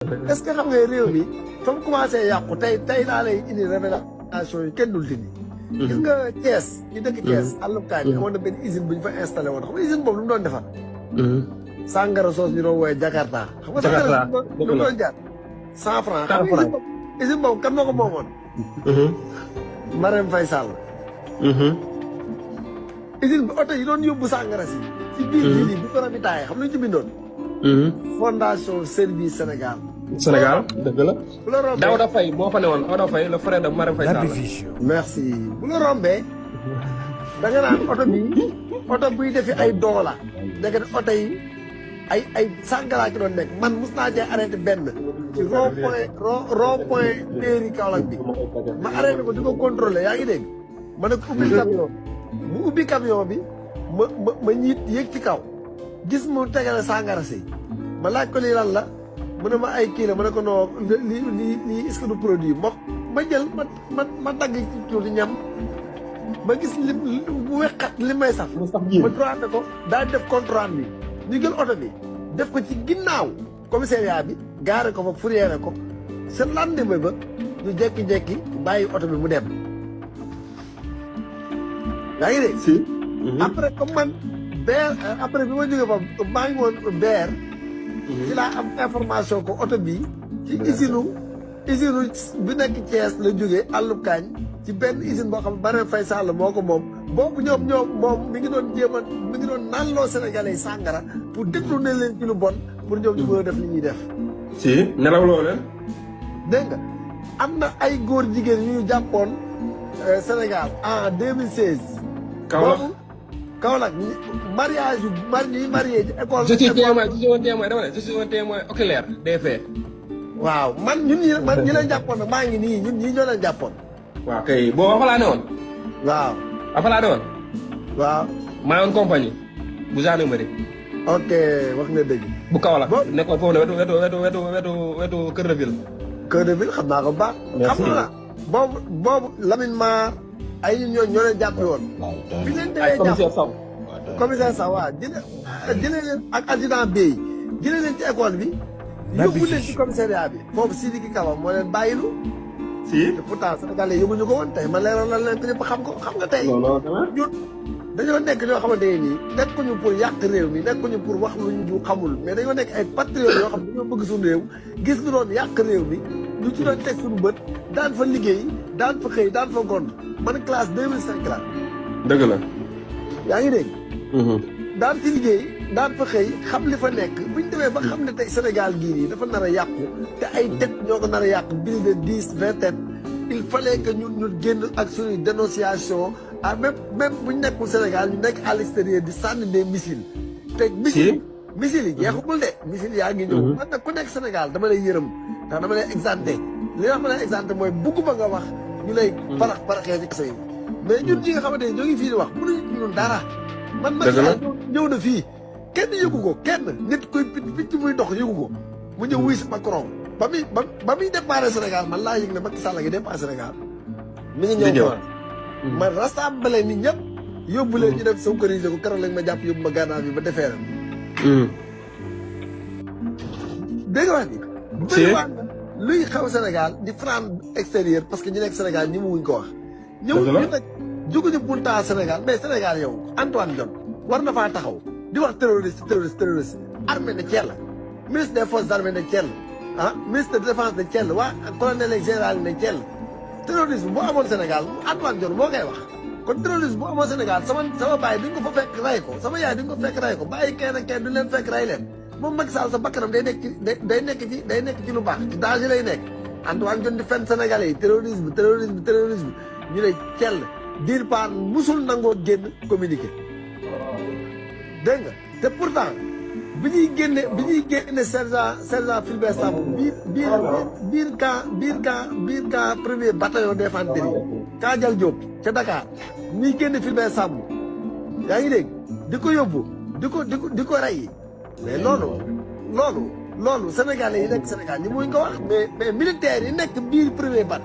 est-ce que xam nga réew mi fa mu commencé yàqu tey laa lay indi révélation yi kenn dul dindi. gis nga Thiès ñu dëkk Thiès àllumkaay bi amoon na benn usine bu ñu fa installé woon xam nga usine boobu lu mu doon defar. sàngara soos ñu doon woowee Jakarta. xam nga sàngara lu mu doon jaar 100 francs. xam nga usine boobu kan moo ko moomoon. Marem Faye Sall. usine bi oto yi doon yóbbu sàngara si. ci biir ville yi bu ko rabitaayee xam nañu ci bindoon. fondation service Sénégal. Sénégal dëgg la. bu la rombee Daouda Faye moo fa ne woon Daouda Faye le frère de Marem Faye Sall. merci bu la rombee da nga naan oto bi oto buy defi ay doola nekk ne oto yi ay sàngalaa ci doon nekk man mus naa cee arrêté benn ci rond point mairie Kaolack bi ma arrêté ko di ko contrôlé yaa ngi dégg ma ne ko ubbi camion mu ubbi camion bi ma ñiit yéeg ci kaw gis mu tegale sàngara si ma laaj ko lii lan la mu ne ma ay kii la ma ne ko non lii est-ce que du produit ma jël ma dagg ci tuuti ñam ma gis li bu wexat li may saf ma droité ko daal def contrôle bi ñu jël oto bi def ko ci ginnaaw commissariat bi gaare ko fa fourrière ko sa lendemain ba ñu jekki-jekki bàyyi oto bi mu dem yaa ngi dégg si après comme man beer après bi ma jógee fa maa ngi woon beer ci laa am information ko oto bi ci usine bi nekk Thiès la jógee àllukaañ ci benn usine boo xam ne Marem Faye Sall moo ko moom boobu ñoom moom mi ngi doon mi ngi doon naanloo Sénégalais yi sàngara pour déglu ne leen ci lu bon pour ñoom ñu mën a def li ñuy def si nelaw loo leen dégg nga am na ay góor jigéen yu ñu jàppoon Sénégal en 2016 Kaolack mariage yu ñuy marié ci école. je suis un témoin dama ne je suis un témoin oculaire des faits. waaw man ñi leen jàppoon nag maa ngi nii ñun ñii ñoo leen jàppoon. waaw kay boobu afa laa ne woon. waaw. afa laa ne woon. waaw. maa woon compagnie bu gendarmerie. ok wax nga dëgg. bu Kaolack nekkoon foofu ne wetu Kër de Ville. Kër de Ville xam naa ko baax. xam nga boobu Lamine Mar ay ñun ñoo leen jàppale woon. bi leen demee jàpp commissaire Sow waaw jëlee leen ak adjudant Bey jëlee leen ci école bi. yóbbu leen ci commissariat bi. foofu Sidiki Kaba moo leen bàyyilu. si te pourtant Sénégalais yóbbuñu ko woon tey ma leeral la leen ko ñëpp xam ko xam nga tey. ñun dañoo nekk ñoo xamante ne nii nekkuñu pour yàq réew mi nekkuñu pour wax lu ñu xamul mais dañoo nekk ay patriotes yoo xam ne dañoo bëgg suñu réew gis lu doon yàq réew mi ñu ci doon teg suñu bët daan fa liggéey daan fa xëy daan fa gont man classe 2005 la. dëgg la. yaa ngi dégg. daan ci liggéey daan fa xëy xam li fa nekk bu ñu demee ba xam ne tey Sénégal gii nii dafa nar a yàqu te ay tête ñoo ko nar a yàqu plus de 10 20 têtes il fallait que ñun génn ak suñuy dénonciation ah même bu ñu nekkul Sénégal ñu nekk à l'extérieur di sànni des missiles. te missiles yi jeexagul de missiles yaa ngi ñëw. man nag ku nekk Sénégal dama lay yërëm ndax dama lay exempté li nga xam ne exempté mooy bugguma nga wax ñu lay paraxee ci kaso yi mais ñun ñi nga xamante ne ñoo ngi fii di wax mënuñu ñun dara. man ñëw na fii kenn yëgu ko kenn nit koy picc muy dox yëgu ko mu ñëw wuy si Macron ba muy déparé Sénégal man laa yëg ne Macky Sall nga déparé Sénégal mi ngi ñëw ma rassemblé nit ñëpp yóbbu leen ñu dem saucariser ko keroog lañ ma jàpp yóbbu ma gànnaaw bi ba defee ram dégg nga wax ni bëriwaan luy xew Sénégal di franc extérieur parce que ñu nekk Sénégal ñi mu wuñ ko wax ñëw ñu nag juguñu pour taal Sénégal mais Sénégal yow Antoine Diome war na faa taxaw di wax terroriste armée de Thiel ministre des forces armées de Thiel ah ministre de défense de Thiel waa colonel ak général de Thiel terrorisme bu amoon Sénégal Antoine Diome moo koy wax kon terrorisme bu amoon Sénégal sama baay duñ ko fa fekk ray ko sama yaay duñ ko fekk ray ko bàyyi kenn ak kenn duñ leen fekk ray leen moom Macky Sall sa bakkanam day nekk ci lu baax ci danger lay nekk Antoine Diome di fenn Sénégalais yi terrorisme ñu ne Thiel diir paar musul nangoo génn communiqué dégg nga te pourtant bi ñuy génne sergent Fulbert Sambou biir camp premier bataillon d'infanterie Kadial Diop ca Dakar ñuy génne Fulbert Sambou yaa ngi dégg di ko yóbbu di ko rey mais loolu sénégalais yi nekk Sénégal ñi muñ ko wax mais militaires yi nekk biir premier bat